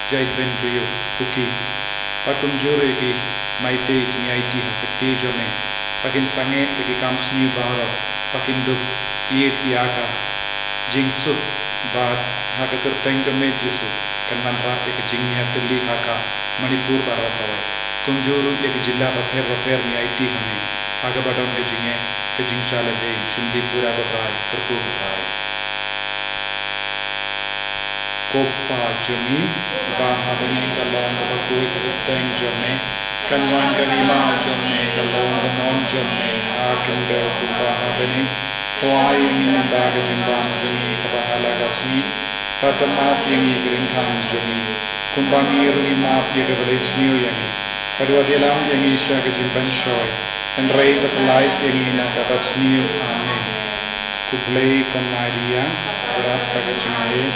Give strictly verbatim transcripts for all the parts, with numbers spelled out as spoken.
Jai bynta ïa u Kis. Ba kumjuh ruh ïa ki Meitei jong ngi aiti ha ka kti jong me, ba kin sangeh ïa ki kam sniew baroh, ba kin dup ïeit ïa ka jingsuk, bad ha ka kyrteng jong me Jisu kan wanrah ïa ka jingïatylli ha ka Manipur baroh kawei. Kumjuh ruh ïa ki jylla bapher bapher ngi aiti ha me, ha kaba don ka jingeh, ka jingshah lehbeiñ. Shim dih pura ko Trai, kyrkhu ko Trai. Ko Pa jong ngi uba ha bneng, ka long kaba khuid ka kyrteng jong me, kan wan ka hima jong me, ka long ka mon jong me ha khyndew kumba ha bneng. To ai ïa ngi mynta ka jingbam jong ngi kaba ha la ka sngi, bad to map ïa ngi ki ryngkang jong ngi, kumba ngi ruh ngi map ïa kiba leh sniew ïa ngi, bad wat ïalam ïa ngi sha ka jingpynshoi, hynrei to pyllait ïa ngi na kaba sniew. Amen. Khublei ko Maria, ka dap da ka jingaiei,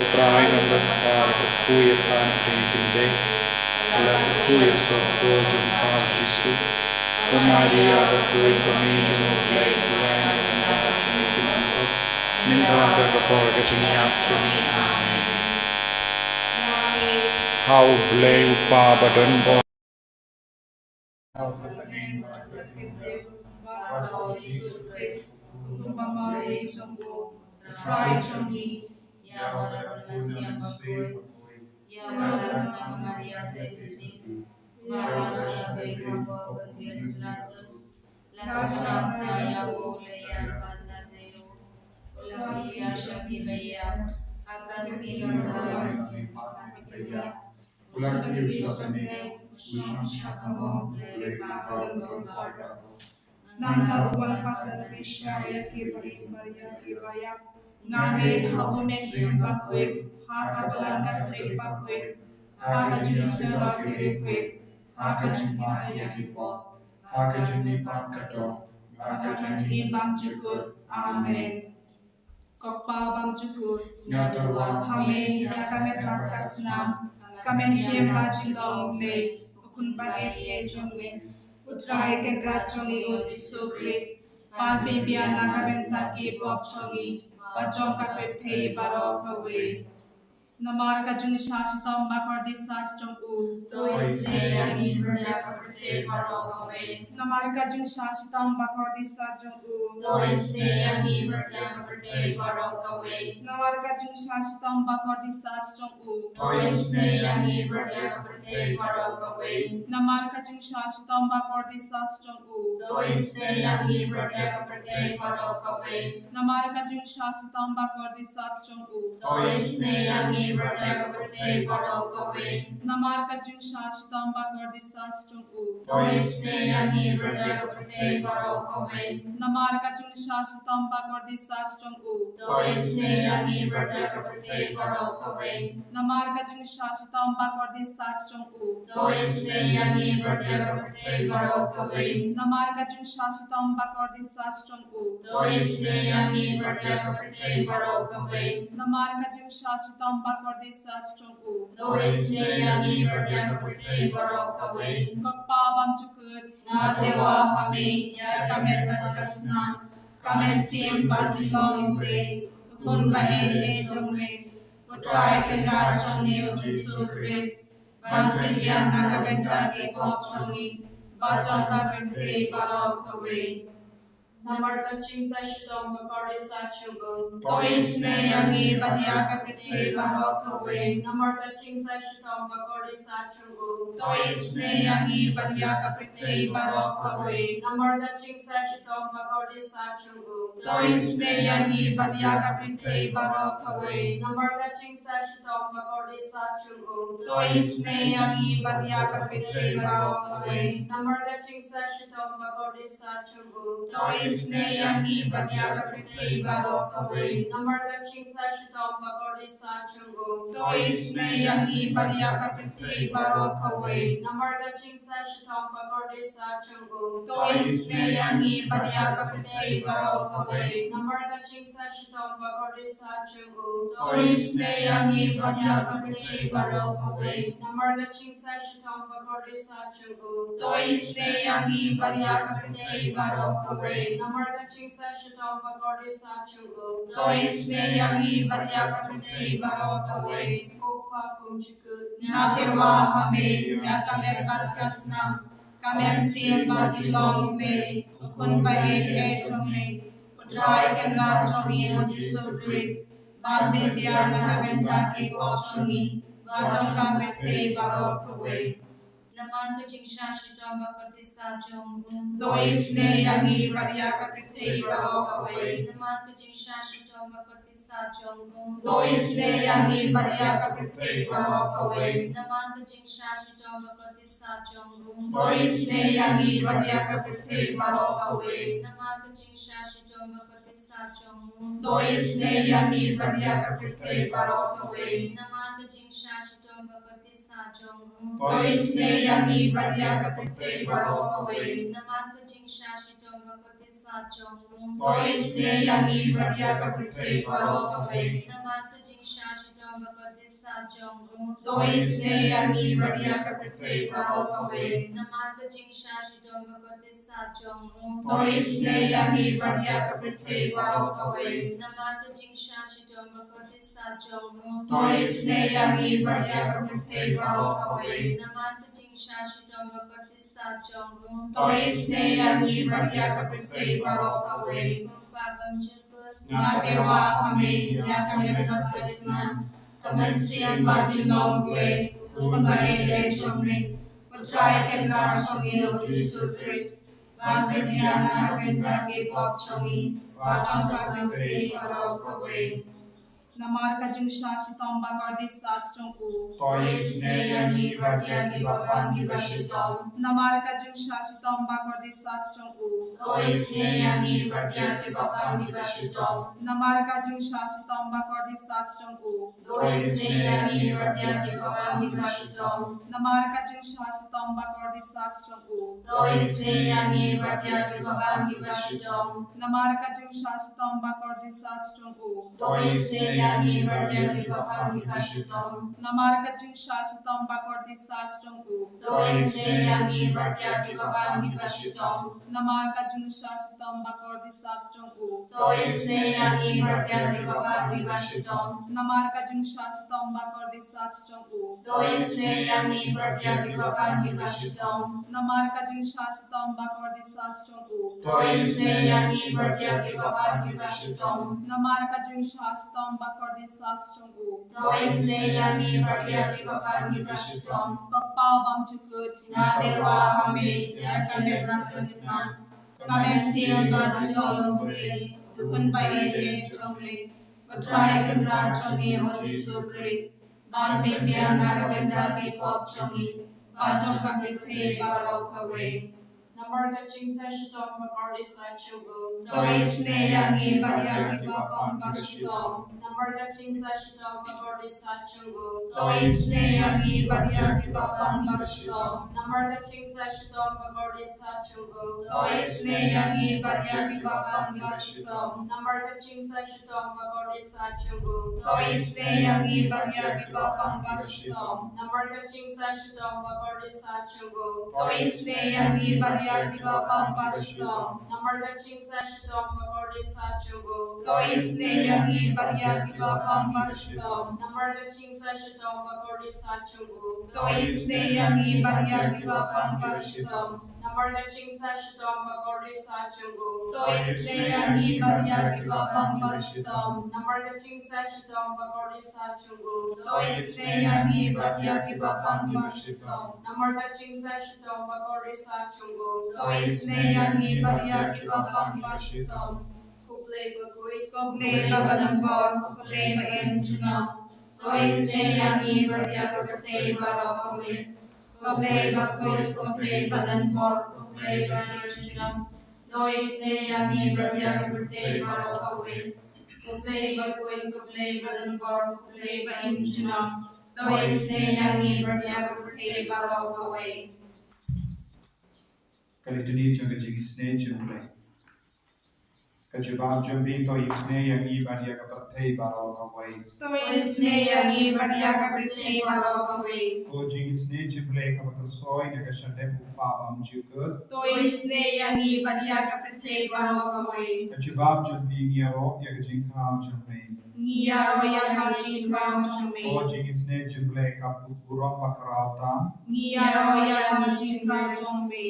u Trai u don bad pha, la kyrkhu ïa pha na pdeng ki khyndai, la kyrkhu ïa u soh jong pha u Jisu. Ko Maria bakhuid, ko Mei jong U Blei, duwai ïa ngi ki dohnud, mynta bad ha ka por ka jingïap jong ngi. Amen. Ha U Blei U Kpa ba don bor. Trai jong ngi, ïa uta u nongsiam bakhuid, ïa uta ka Maria Theisotti, ba la shah ïaibeiñ hapoh Pontius Pilatus, la sngap noh ïa u, la ïap bad la tei ruh, u la pynïar sha ki baïap, ha ka sngi kaba ar u la pynïar sha ki baïap, u la kiew sha bneng, u shong sha ka mo U Blei U Kpa ba don bor. Nangta u wan pat ban pynshai ïa ki baïap, ïa ki baïap. Nga ngeit ha u Mynsiem Bakhuid, ha ka Balang Katholik bakhuid, ha ka jingïasyllok ki riewkhuid, ha ka jingmap ïa ki pop, ha ka jingmihpat ka doh, ha ka jingim bymjukut. Amen. Ko Kpa bymjukut, nga tyrwa ha me ïa ka met bad ka snam, ka mynsiem bad jinglong U Blei, u Khun ba ïeit jong me, U Trai Kynrad jong ngi U Jisu Khrist, ban pynbiang na ka bynta ki pop jong ngi bad jong ka pyrthei baroh kawei. Namar ka jingshah shitom bakordit sach jong u, to isynei ïa ngi bad ïa ka pyrthei baroh kawei. Namar ka jingshah shitom bakordit sach jong u, to isynei ïa ngi bad ïa ka pyrthei baroh kawei. Namar ka jingshah shitom bakordit sach jong u, to isynei ïa ngi bad ïa ka pyrthei baroh kawei. Namar ka jingshah shitom bakordit sach jong u, to isynei ïa ngi bad ïa ka pyrthei baroh kawei. Namar ka jingshah shitom bakordit sach jong u, to isynei ïa ngi bad ïa ka pyrthei baroh kawei. Namar ka jingshah shitom bakordit sach jong u, to isynei ïa ngi bad ïa ka pyrthei baroh kawei. Namar ka jingshah shitom bakordit sach jong u, to isynei ïa ngi bad ïa ka pyrthei baroh kawei. Namar ka jingshah shitom bakordit sach jong u, to isynei ïa ngi bad ïa ka pyrthei baroh kawei. Namar ka jingshah shitom bakordit sach jong u, to isynei ïa ngi bad ïa ka pyrthei baroh kawei. Namar ka jingshah shitom bakordit sach jong u, to isynei ïa ngi bad ïa ka pyrthei baroh kawei. Ko Kpa bymjukut, nga tyrwa ha me ïa ka met bad ka snam, ka mynsiem bad jinglong U Blei, u Khun ba ïeit jong me, U Trai Kynrad jong ngi U Jisu Khrist, ban pynbiang na ka bynta ki pop jong ngi bad jong ka pyrthei baroh kawei. Namar ka jingshah shitom bakordit sach jong u, to isynei ïa ngi bad ïa ka pyrthei baroh kawei. Namar ka jingshah shitom bakordit sach jong u, to isynei ïa ngi bad ïa ka pyrthei baroh kawei. Namar ka jingshah shitom bakordit sach jong u, to isynei ïa ngi bad ïa ka pyrthei baroh kawei. Namar ka jingshah shitom bakordit sach jong u, to isynei ïa ngi bad ïa ka pyrthei baroh kawei. Namar ka jingshah shitom bakordit sach jong u, to isynei ïa ngi bad ïa ka pyrthei baroh kawei. Namar ka jingshah shitom bakordit sach jong u, to isynei ïa ngi bad ïa ka pyrthei baroh kawei. Namar ka jingshah shitom bakordit sach jong u, to isynei ïa ngi bad ïa ka pyrthei baroh kawei. Namar ka jingshah shitom bakordit sach jong u, to isynei ïa ngi bad ïa ka pyrthei baroh kawei. Namar ka jingshah shitom bakordit sach jong u, to isynei ïa ngi bad ïa ka pyrthei baroh kawei. Namar ka jingshah shitom bakordit sah jong u. To isynei ïa ngi bad ïa ka pyrthei baroh kawei. Ko Kpa bymjukut. Nga tyrwa ha me ïa ka met bad ka snam, ka mynsiem bad jinglong U Blei, U Khun ba ïeit jong me, U Trai Kynrad jong ngi U Jisu Khrist, ban pynbiang na ka bynta ki pop jong ngi bad jong ka pyrthei baroh kawei. Namar ka jingshah shitom bakordit sah jong u. To isynei ïa ngi bad ïa ka pyrthei baroh kawei. Namar ka jingshah shitom bakordit sah jong u. To isynei ïa ngi bad ïa ka pyrthei baroh kawei. Namar ka jingshah shitom bakordit sah jong u. To isynei ïa ngi bad ïa ka pyrthei baroh kawei. Namar ka jingshah shitom bakordit sah jong u. To isynei ïa ngi bad ïa ka pyrthei baroh kawei. Namar ka jingshah shitom bakordit sah jong u. To isynei ïa ngi bad ïa ka pyrthei baroh kawei. Namar ka jingshah shitom bakordit sah jong u. To isynei ïa ngi bad ïa ka pyrthei baroh kawei. Namar ka jingshah shitom bakordit sah jong u. To isynei ïa ngi bad ïa ka pyrthei baroh kawei. Namar ka jingshah shitom bakordit sah jong u. To isynei ïa ngi bad ïa ka pyrthei baroh kawei. Namar ka jingshah shitom bakordit sah jong u. To isynei ïa ngi bad ïa ka pyrthei baroh kawei. Namar ka jingshah shitom bakordit sah jong u. To isynei ïa ngi bad ïa ka pyrthei baroh kawei. Ko Kpa bymjukut. Nga tyrwa ha me ïa ka met bad ka snam, ka mynsiem bad jinglong U Blei, U Khun ba ïeit jong me, U Trai Kynrad jong ngi U Jisu Khrist, ban pynbiang na ka bynta ki pop jong ngi bad jong ka pyrthei baroh kawei. Namar ka jingshah shitom bakordit sah jong u. To isynei ïa ngi bad ïa kiba pang kiba shitom. Namar ka jingshah shitom bakordit sah jong u. To isynei ïa ngi bad ïa kiba pang kiba shitom. Namar ka jingshah shitom bakordit sah jong u. To isynei ïa ngi bad ïa kiba pang kiba shitom. Namar ka jingshah shitom bakordit sah jong u. To isynei ïa ngi bad ïa kiba pang kiba shitom. Namar ka jingshah shitom bakordit sah jong u. To isynei ïa ngi bad ïa kiba pang kiba shitom. Namar ka jingshah shitom bakordit sah jong u. To isynei ïa ngi bad ïa kiba pang kiba shitom. Namar ka jingshah shitom bakordit sah jong u. To isynei ïa ngi bad ïa kiba pang kiba shitom. Namar ka jingshah shitom bakordit sah jong u. To isynei ïa ngi bad ïa kiba pang kiba shitom. Namar ka jingshah shitom bakordit sah jong u. To isynei ïa ngi bad ïa kiba pang kiba shitom. Namar ka jingshah shitom bakordit sah jong u. To isynei ïa ngi bad ïa kiba pang kiba shitom. Ko Kpa bymjukut. Nga tyrwa ha me ïa ka met bad ka snam, ka mynsiem bad jinglong U Blei, U Khun ba ïeit jong me, U Trai Kynrad jong ngi U Jisu Khrist, ban pynbiang na ka bynta ki pop jong ngi bad jong ka pyrthei baroh kawei. Namar ka jingshah shitom bakordit sah jong u. To isynei ïa ngi bad ïa kiba pang ba shitom. Namar ka jingshah shitom bakordit sah jong u. To isynei ïa ngi bad ïa kiba pang ba shitom. Namar ka jingshah shitom bakordit sah jong u. To isynei ïa ngi bad ïa kiba pang ba shitom. Namar ka jingshah shitom bakordit sah jong u. To isynei ïa ngi bad ïa kiba pang ba shitom. Namar ka jingshah shitom bakordit sah jong u. To isynei ïa ngi bad ïa kiba pang ba shitom. Namar ka jingshah shitom bakordit sah jong u. To isynei ïa ngi bad ïa kiba pang ba shitom. Namar ka jingshah shitom bakordit sah jong u. To isynei ïa ngi bad ïa kiba pang ba shitom. Namar ka jingshah shitom bakordit sah jong u. To isynei ïa ngi bad ïa kiba pang ba shitom. Namar ka jingshah shitom bakordit sah jong u. To isynei ïa ngi bad ïa kiba pang ba shitom. Namar ka jingshah shitom bakordit sah jong u. To isynei ïa ngi bad ïa kiba pang ba shitom. Ko Blei bakhuid, ko Blei badonbor, ko Blei ba im junom. To isynei ïa ngi bad ïa ka pyrthei baroh kawei. Ko Blei bakhuid, ko Blei badonbor, ko Blei ba im junom. To isynei ïa ngi bad ïa ka pyrthei baroh kawei. Ko Blei bakhuid, ko Blei badonbor, ko Blei ba im junom. To isynei ïa ngi bad ïa ka pyrthei baroh kawei. Ka litany jong ka jingisynei jong U Blei. Ka jubab jong phi, to isynei ïa ngi bad ïa ka pyrthei baroh kawei. To isynei ïa ngi bad ïa ka pyrthei baroh kawei. Ko jingisynei jingblei kaba khuslai na ka shadem u Kpa bymjukut. To isynei ïa ngi bad ïa ka pyrthei baroh kawei. Ka jubab jong phi, ngi ïaroh ïa ka jingkhraw jong me. Ngi ïaroh ïa ka jingkhraw jong me. Ko jingisynei jingblei kaba burom ba khraw tam. Ngi ïaroh ïa ka jingkhraw jong me.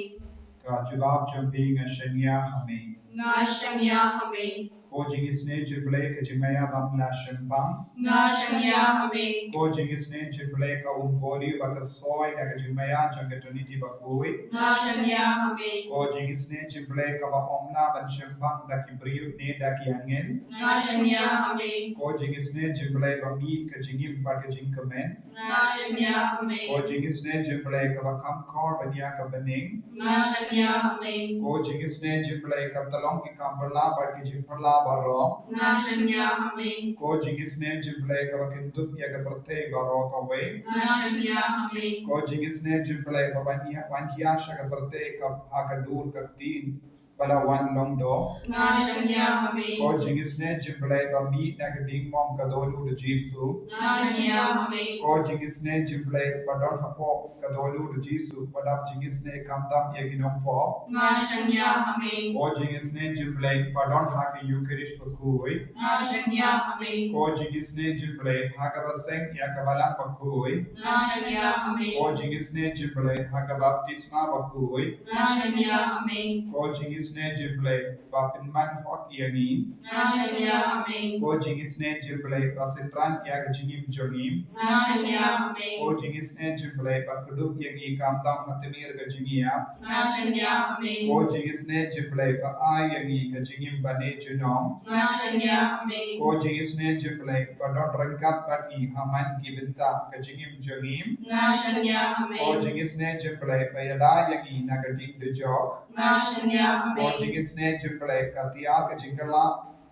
Ka jubab jong phi, nga shaniah ha me. Nga shaniah ha me. Ko jingisynei jingblei ka jingmaïa bym lah shemphang. Nga shaniah ha me. Ko jingisynei jingblei ka umpohliew ba khuslai na ka jingmaïa jong ka Trinity bakhuid. Nga shaniah ha me. Ko jingisynei jingblei kaba ym lah ban shemphang da ki briew ne da ki angel. Nga shaniah ha me. Ko jingisynei jingblei ba mih ka jingim bad ka jingkmen. Nga shaniah ha me. Ko jingisynei jingblei kaba kham khor ban ïa ka bneng. Nga shaniah ha me. Ko jingisynei jingblei kaba tyllong ki kam phylla bad ki jingphylla baroh. Nga shaniah ha me. Ko jingisynei jingblei kaba kyndup ïa ka pyrthei baroh kawei. Nga shaniah ha me. Ko jingisynei jingblei ba wan ïa, wan ïa sha ka pyrthei ka ha ka dur ka ktien ba la wan long doh. Nga shaniah ha me. Ko jingisynei jingblei ba mih na ka ding mong ka dohnud u Jisu. Nga shaniah ha me. Ko jingisynei jingblei ba don hapoh ka dohnud u Jisu ba dap jingisynei khamtam ïa ki nongpop. Nga shaniah ha me. Ko jingisynei jingblei ba don ha ka Eukharist bakhuid. Nga shaniah ha me. Ko jingisynei jingblei ha kaba seng ïa ka balang bakhuid. Nga shaniah ha me. Ko jingisynei jingblei ha ka baptisma bakhuid. Nga shaniah ha me. Ko jingisynei jingblei ba pynman hok ïa ngi. Nga shaniah ha me. Ko jingisynei jingblei ba synran ïa ka jingim jong ngi. Nga shaniah ha me. Ko jingisynei jingblei ba kdup ïa ngi khamtam ha tmier ka jingïap. Nga shaniah ha me. Ko jingisynei jingblei ba ai ïa ngi ka jingim bane junom. Nga shaniah ha me. Ko jingisynei jingblei ba don ryngkat bad ngi ha man ki bynta ka jingim jong ngi. Nga shaniah ha me. Ko jingisynei jingblei ba ïada ïa ngi na ka ding dujok. Nga shaniah ha me. Ko jingisynei jingblei ka tiar ka jingkylla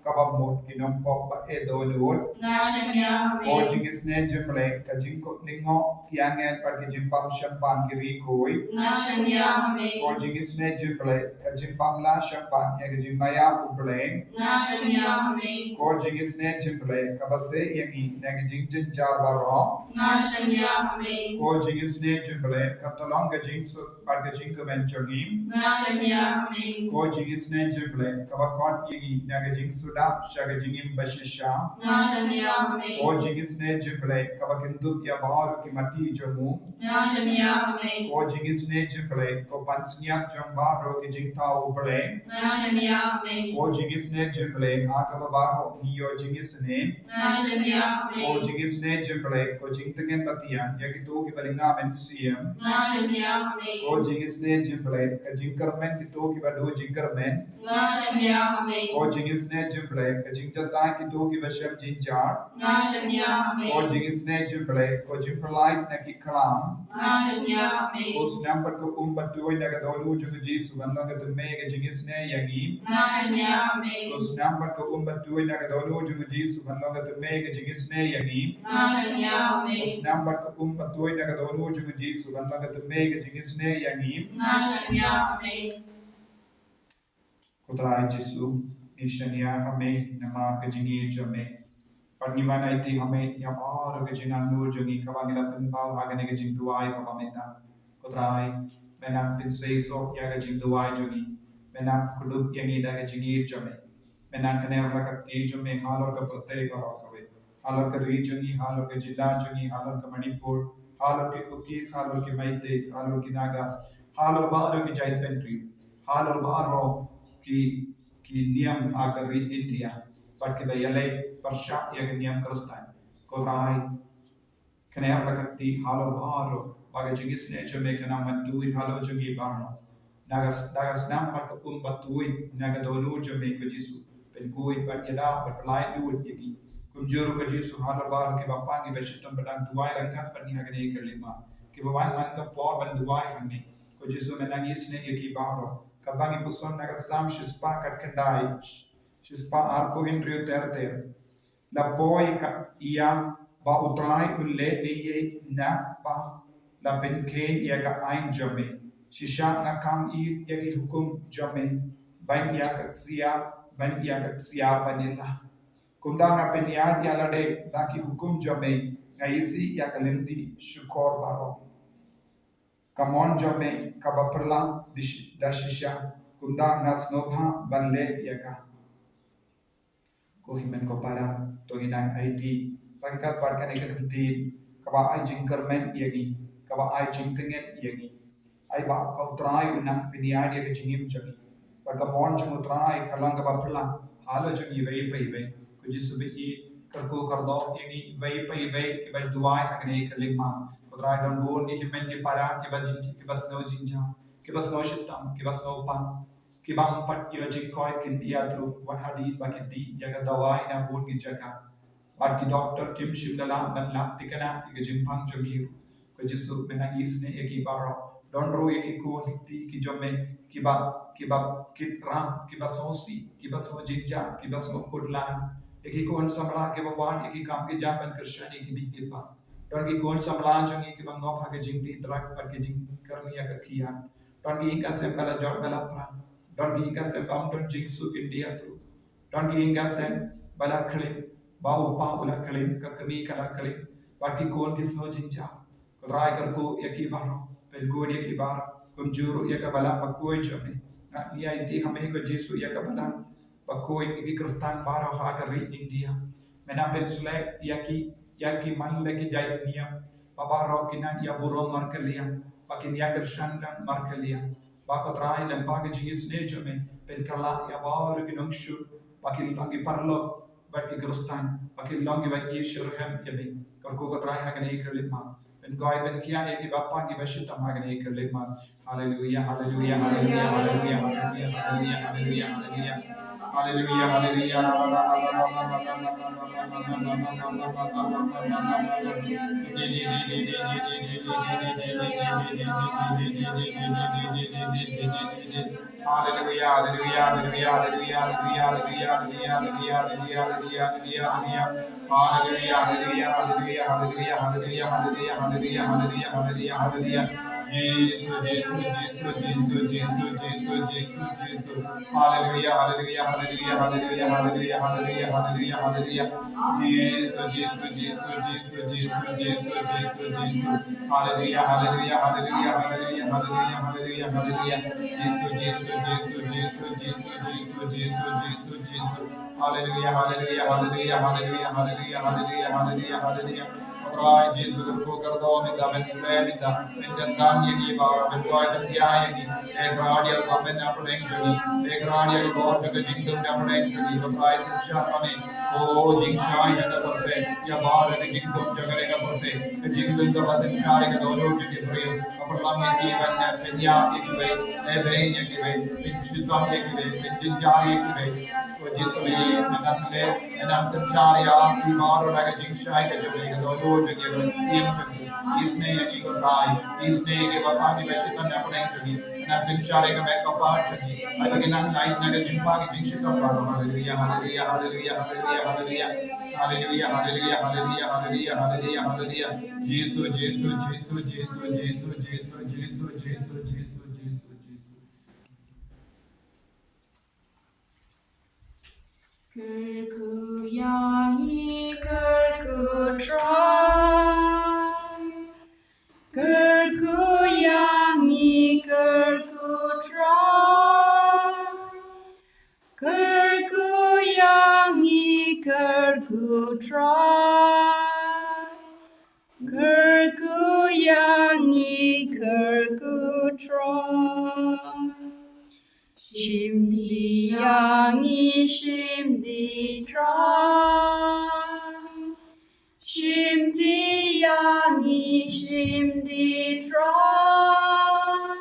kaba mut ki nongpop ba eh dohnud. Nga shaniah ha me. Ko jingisynei jingblei ka jingkut lyngngoh ki angel bad ka jingbym shemphang ki riewkhuid. Nga shaniah ha me. Ko jingisynei jingblei ka jingbym lah shemphang ïa ka jingmaïa u Blei. Nga shaniah ha me. Ko jingisynei jingblei kaba seh ïa ngi na ka jingjynjar baroh. Nga shaniah ha me. Ko jingisynei jingblei ka tyllong ka jingsuk bad ka jingkmen jong ngi. Nga shaniah ha me. Ko jingisynei jingblei kaba khot ïa ngi na ka jingsuda sha ka jingim bashisha. Nga shaniah ha me. Ko jingisynei jingblei kaba kyndup ïa baroh ki mati jong u. Nga shaniah ha me. Ko jingisynei jingblei ko pansngiat jong baroh ki jingthaw u Blei. Nga shaniah ha me. Ko jingisynei jingblei ha kaba baroh ngi ïoh jingisynei. Nga shaniah ha me. Ko jingisynei jingblei ko jingtngen batiang ïa kito kiba lynga mynsiem. Nga shaniah ha me. Ko jingisynei jingblei ka jingkyrmen kito kiba duh jingkyrmen. Nga shaniah ha me. Ko jingisynei jingblei ka jingjynjar kito kiba shem jynjar. Nga shaniah ha me. Ko jingisynei jingblei ko jingpyllait na ki khlam. Nga shaniah ha me. Ko snem bad ka um ba tuid na ka dohnud jong u Jisu ban long ka tymmen ka jingisynei ïa ngi. Nga shaniah ha me. Ko snem bad ka um ba tuid na ka dohnud jong u Jisu ban long ka tymmen ka jingisynei ïa ngi. Nga shaniah ha me. Ko snem bad ka um ba tuid na ka dohnud jong u Jisu ban long ka tymmen ka jingisynei ïa ngi. Nga shaniah ha me. Ko Trai Jisu, ngi shaniah ha me namar ka jingïeit jong me. Bad ngi wan aiti ha me ïa baroh ka jingangnud jong ngi kaba ngi la pynpaw ha kane ka jingduwai kaba mynta. Ko Trai, me nang pynseisoh ïa ka jingduwai jong ngi. Me nang kdup ïa ngi da ka jingïeit jong me. Me nang kner la ka kti jong me halor ka pyrthei baroh kawei. Halor ka ri jong ngi, halor ka jylla jong ngi, halor ka Manipur, halor ki Kukis, halor ki Meiteis, halor ki Nagas, halor baroh ki jaitbynriew, halor baroh ki, ki niam ha ka ri India bad kiba ïaleh pyrshah ïa ka niam Khristan. Ko Trai, kner la ka kti halor baroh ba ka jingisynei jong me kan nang wan tuid halor jong ngi baroh. Da ka, da ka snem bad ka um ba tuid na ka dohnud jong me ko Jisu, pynkhuid bad ïada bad pyllait lut ïa ngi. Kumjuh ruh ko Jisu halor baroh kiba pang kiba shitom ba dang duwai ryngkat bad ngi ha kane ka lima, kiba wan man ka por ban duwai hangne. Ko Jisu, me nang isynei ïa ki baroh. Kaba ngi puson na ka Salm shispah khatkhyndai, shispah arphew hynriew ter ter. La poi ka ïa ba U Trai un leh ei ei na ba la pynkheiñ ïa ka aiñ jong me. Shisha nga kham ïeit ïa ki hukum jong me, ban ïa ka ksiar ban ïa ka ksiar ban ïa la. Kumta nga pynïaid ïa lade da ki hukum jong me, nga isih ïa ka lynti shukor baroh. Ka mon jong me kaba pyrshah da shisha, kumta nga sngewbha ban leh ïa ka. Ko hynmen ko para, to ngin nang aiti ryngkat bad kane ka ktien kaba ai jingkyrmen ïa ngi, kaba ai jingtngen ïa ngi. Ai ba ka U Trai un nang pynïaid ïa ka jingim jong ngi. Bad ka mon jong U Trai ka long kaba pyrshah halor jong ngi iwei pa iwei. Ko Jisu ba ïeit, kyrkhu kyrdoh ïa ngi iwei pa iwei kiba duwai ha kane ka lymmat. Ko Trai, don bun ki hynmen ki para kiba jing, kiba sngew jingjia, kiba sngew shitom, kiba sngew pang, kiba ym pat ïoh jingkoit kin ïathuh, wat hadien ba ki dih ïa ka dawai na bun ki jaka. Bad ki doktor kim shym la lah ban lap thikna ïa ka jingpang jong ki ruh. Ko Jisu, men nang isynei ïa ki baroh. Don ruh ïa ki khun ki kti ki jong me kiba, kiba kit ram, kiba sngewsih, kiba sngew jingjia, kiba sngew khutlai. Ïa ki khun samla kiba wad ïa ki kam ki jam ban kyrshan ïa ki mei ki pa. Don ki khun samla jong ngi kiba ngop ha ka jingtih drug bad ka jingkyrmen ïa ka kiad. Don ki ïing ka sem ba la jot ba la pra. Don ki ïing ka sem bym don jingsuk ïa ki ïathuh. Don ki ïing ka sem ba la khlem, ba u pa u la khlem, ka kmie ka la khlem, bad ki khun ki sngew jingjia. Ko Trai, kyrkhu ïa ki baroh, pynkup ïa ki baroh, kumjuh ruh ïa ka balang bakhuid jong me. Nga ïa aiti ha me ko Jisu ïa ka balang bakhuid, ïa ki Khristan baroh ha ka ri India. Men nang pynshlur ïa ki, ïa ki man la ki jait niam ba baroh kin nang ïa burom markylliang, ba kin ïa kyrshan lang markylliang. Ba ko Trai, lyngba ka jingisynei jong me, pynkylla ïa baroh ki nongshun, ba kin long ki paralok bad ki Khristan, ba kin long kiba ïeit shitrhem ïa me. Kyrkhu ko Trai ha kane ka lymmat. Pynkhiah, pynkhiah ïa kiba pang kiba shitom ha kane ka lymmat. Haleluia, haleluia, haleluia, haleluia, haleluia, haleluia, haleluia, haleluia. Haleluia, haleluia. Haleluia, haleluia, haleluia, haleluia, haleluia, haleluia, haleluia, haleluia, haleluia, haleluia, haleluia. Haleluia, haleluia, haleluia, haleluia, haleluia, haleluia, haleluia, haleluia, haleluia, haleluia. Jisu, Jisu, Jisu, Jisu. Haleluia, haleluia, haleluia, haleluia, haleluia, haleluia, haleluia, haleluia. Jisu, Jisu, Jisu, Jisu, Jisu, Jisu, Jisu, Jisu. Haleluia, haleluia, haleluia, haleluia, haleluia, haleluia, haleluia. Jisu, Jisu, Jisu, Jisu, Jisu, Jisu, Jisu, Jisu, Jisu. Haleluia, haleluia, haleluia, haleluia, haleluia, haleluia, haleluia, haleluia. Ko Trai Jisu, kyrkhu kyrdoh mynta, pynshlur mynta, pynkyntang ïa ngi baroh, pynduwai pynkhiah ïa ngi. Pynkylla ïa ka bymman na pdeng jong ngi. Pynkylla ïa ka bor jong ka jingdum na pdeng jong ngi. Ko Trai, synshar ma me. Ko jingshai jong ka pyrthei, ïa baroh ka jingdum jong kane ka pyrthei. Ka jingdum kaba synshar ïa ka dohnud jong ki briew. Ka pynlong ïa ki ban pynïap ïa kiwei, lehbeiñ ïa kiwei, pynshitom ïa kiwei, pynjynjar ïa kiwei. Ko Jisu, men nang leh, men nang synshar ïa ki baroh da ka jingshai ka jong me, ka dohnud jong me, ka mynsiem jong me. Isynei ïa ki, ko Trai, isynei ïa kiba pang kiba shitom na pdeng jong ngi. Men nang synshar ïa ka met ka phad jong ngi. Ai ba kin nang lait na ka jingpang ka jingshitom baroh. Haleluia, haleluia, haleluia, haleluia, haleluia. Haleluia, haleluia, haleluia, haleluia, haleluia, haleluia. Jisu, Jisu, Jisu, Jisu. Kyrkhu ïa ngi, kyrkhu Trai. Kyrkhu ïa ngi, kyrkhu Trai. Kyrkhu ïa ngi, kyrkhu Trai. Kyrkhu ïa ngi, kyrkhu Trai. Shim dih ïa ngi, shim dih Trai. Shim dih ïa ngi, shim dih Trai.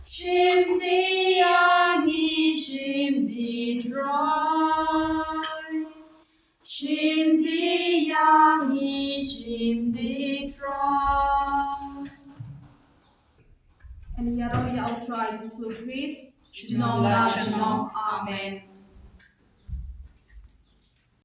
Shim dih ïa ngi, shim dih Trai. Shim dih ïa ngi, shim dih Trai. Ngi ïaroh ïa U Trai Jisu Khrist. Junom la junom. Amen.